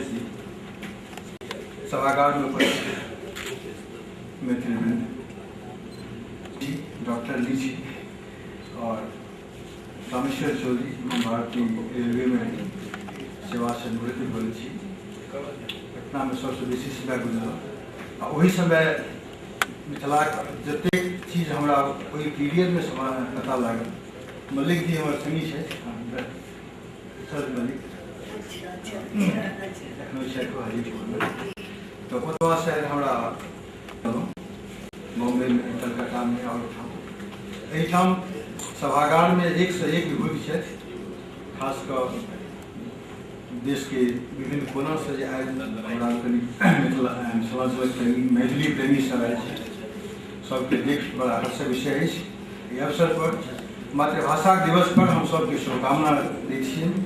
जी, सभागार में उपस्थित मैथिल जी, डॉक्टर ली जी और रामेश्वर चौधरी, हम भारतीय रेलवे में सेवा से निवृत्त भेल छी। पटना में सबसे बेसी समय गुजरल आ ओहि समय मिथिलाक जतेक चीज हमरा ओहि पीरियडमे पता लागल। मल्लिक जी हमर संगी छथि, सर मल्लिक एखनो छथि हाजीपुरमे, तऽ ओतबा शायद हमरा बॉम्बेमे, कलकत्तामे आओर ठाम। एहिठाम सभागारमे एक से एक विभूति छथि, खास कऽ देशके विभिन्न कोनासँ जे आयल हमरा लोकनि मिथिला मिथिलाञ्चलक प्रेमी, मैथिली प्रेमी सब आयल छथि, सबके देख बड़ा हर्षक विषय अछि। एहि अवसर पर मातृभाषा दिवस पर हम सबके शुभकामना दै छियनि।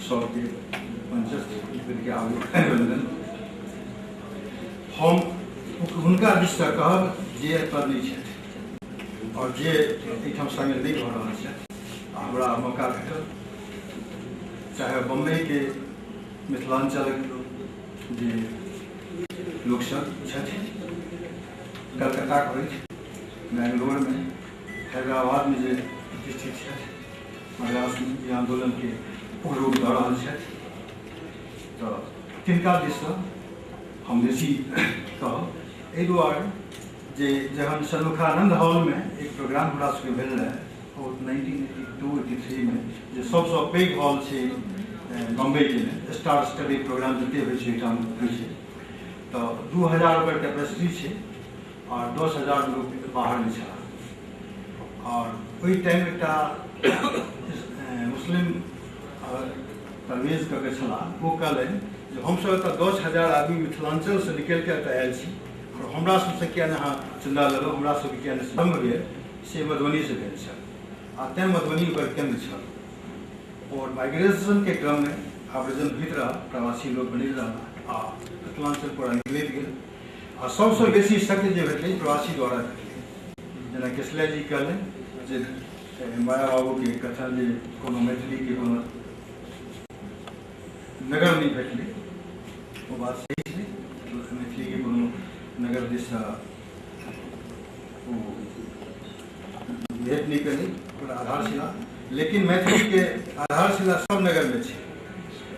सबके मंचस्थ के अभिनंदन। हम हुनका दिससँ कहब जे एतऽ नहि छथि और जे एहिठाम शामिल नहि भऽ रहल छथि, आ हमरा मौका भेटल, चाहे बम्बईके मिथिलाञ्चलक जे लोकसभ छथि, कलकत्ताके होथि, बेंगलोरमे, हैदराबादमे जे प्रतिष्ठित छथि, मद्रासमे जे आन्दोलनके उग्र रूप दऽ रहल छथि, तऽ तिनका दिससँ हम बेसी कहब। एहि दुआरे जे जहन सन्मुखानंद हॉलमे एक प्रोग्राम हमरा सबके भेल रहै ओ 1982-83 में, जे सबसँ पैघ हॉल छै बम्बईके, स्टार स्टडी प्रोग्राम जते होइ छै ओहिठाम होइ छै, तऽ 2000 ओकर कैपेसिटी छै और 10,000 लोग बाहरमे छलाह। और ओहि टाइम एकटा मुस्लिम परवेज कऽ के छलाह, ओ कहलनि जे हमसब एतऽ 10,000 आदमी मिथिलाञ्चलसँ निकलि कऽ एतऽ आयल छी और हमरा सबसँ किया नहि अहाँ चन्दा लेलहुँ, हमरा सबके किया नहि श्रम भेल, से मधुबनीसँ भेल छल आ तेँ मधुबनी ओकर केन्द्र छल। और माइग्रेशनके क्रममे आव्रजन होइत रहल, प्रवासी लोक बनैत रहल आ मिथिलाञ्चल पूरा निकलैत गेल। आ सबसँ बेसी शक्ति जे भेटलै प्रवासी द्वारा भेटलै। जेना केसले जी कहलनि जे माया बाबूके कथन जे कोनो मैथिलीके कोनो नगर नहि भेटलै, ओ बात सही छै। मैथिलीके कोनो नगर दिससँ ओ भेट नहि पेलै ओकर आधारशिला, लेकिन मैथिलीके आधारशिला सब नगरमे छै।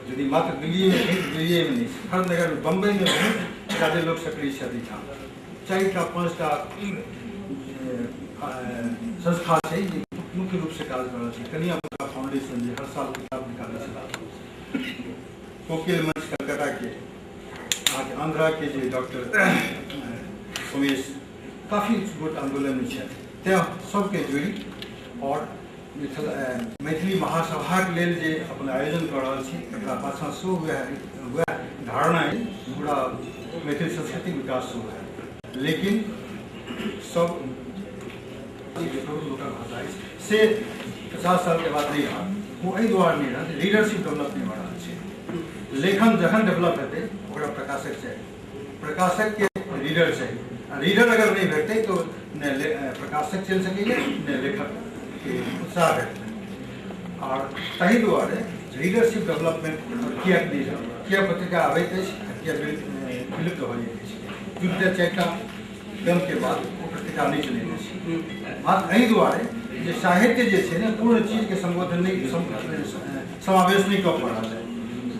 यदि मात्र दिल्लीमे छै, दिल्लीएमे नहि छै, हर नगरमे। बम्बईमे बहुत ज्यादे लोक सक्रिय छथि। एहिठाम 4टा 5टा संस्था छै जे मुख्य रूपसँ काज कऽ रहल छै। कनिया पुता फाउंडेशन जे हर साल किताब निकालै छलाह, कोकिल मंच कलकत्ताके, अहाँके आंध्राके जे डॉक्टर उमेश, काफी गोट आन्दोलनमे छथि। तेँ सबके जोड़ि और मिथिला मैथिली महासभाके लेल जे अपन आयोजन कऽ रहल छी, तकरा पाछाँ सेहो वएह धारणा अइ, पूरा मैथिली संस्कृतिक विकास सेहो हैत। लेकिन सब लोकक भाषा अछि से 50 सालके बाद नहि रहत। ओ एहि दुआरे नहि रहत, लीडरशिप डेवलप नहि भऽ रहल छै। लेखन जखन डेवलप हेतै ओकरा प्रकाशक चाही, प्रकाशकके रीडर चाही, आ रीडर अगर नहि भेटतै तऽ नहि प्रकाशक चलि सकैए, नहि लेखकके उत्साह भेटतै। आओर ताहि दुआरे रीडरशिप डेवलपमेंट किएक नहि, किया पत्रिका आबैत अछि आ किया विलुप्त भऽ जाइत अछि? 2टा 4टा क्रमके बाद ओ पत्रिका नहि चलैत अछि, मात्र एहि दुआरे जे साहित्य जे छै ने पूर्ण चीजके सम्बोधन नहि, समावेश नहि कऽ पा रहल है।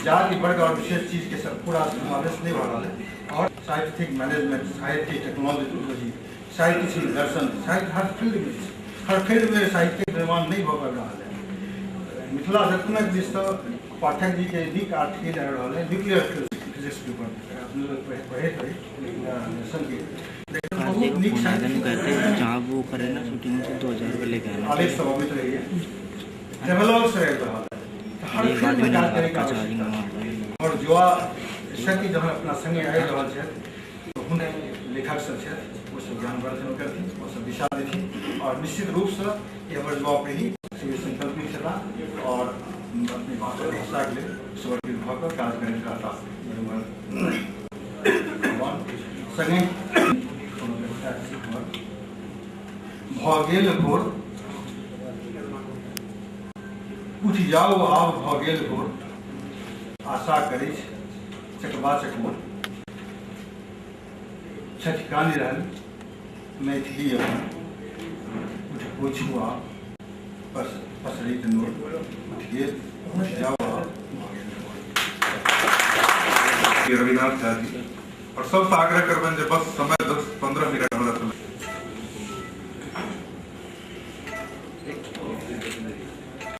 जाति, वर्ग और विशेष चीजके सब पूरा समावेश नहि भऽ रहल है। और साहित्यिक मैनेजमेंट, साहित्यिक टेक्नोलॉजी, साहित्य छै दर्शन, साहित्य हर फील्डमे छै, हर फील्डमे साहित्यिक निर्माण नहि भऽ पाबि रहल है। मिथिला रत्नक दिससँ पाठक जीके नीक आर्टिकल आबि रहल है न्यूक्लियर फिजिक्सके ऊपर, अपने लोग पढ़ैत होइ दर्शनके बहुत नीक कहते हैं जहाँ वो करे ना शूटिंग से 2000 रुपये लेके आना। आलेख सब अबैत रहैए, ट्रेवलॉग से आबि रहल है। हर फील्डमे काज करैके आवश्यकता छै। और युवा शक्ति जहन अपना संगे आबि रहल छथि तऽ हुनक लेखक सब छथि, ओ सब ज्ञानवर्धन करथिन, ओ सब दिशा देथिन और निश्चित रूपसँ ई हमर युवा पीढ़ी से संकल्पित छलाह और अपने भाषाके लेल समर्पित भऽ कऽ काज करैत रहता। संगे भऽ गेल भोर, उठि जाउ आब भऽ गेल भोर, आशा करै छी चकबा चकमा छठि कानि रहल मैथिली अपन उठ पोछू आब पसरैत नोर उठि गेल उठि जाउ आब भऽ गेल भोर। रविनाथ झा जी और सबसँ आग्रह करबनि जे बस समय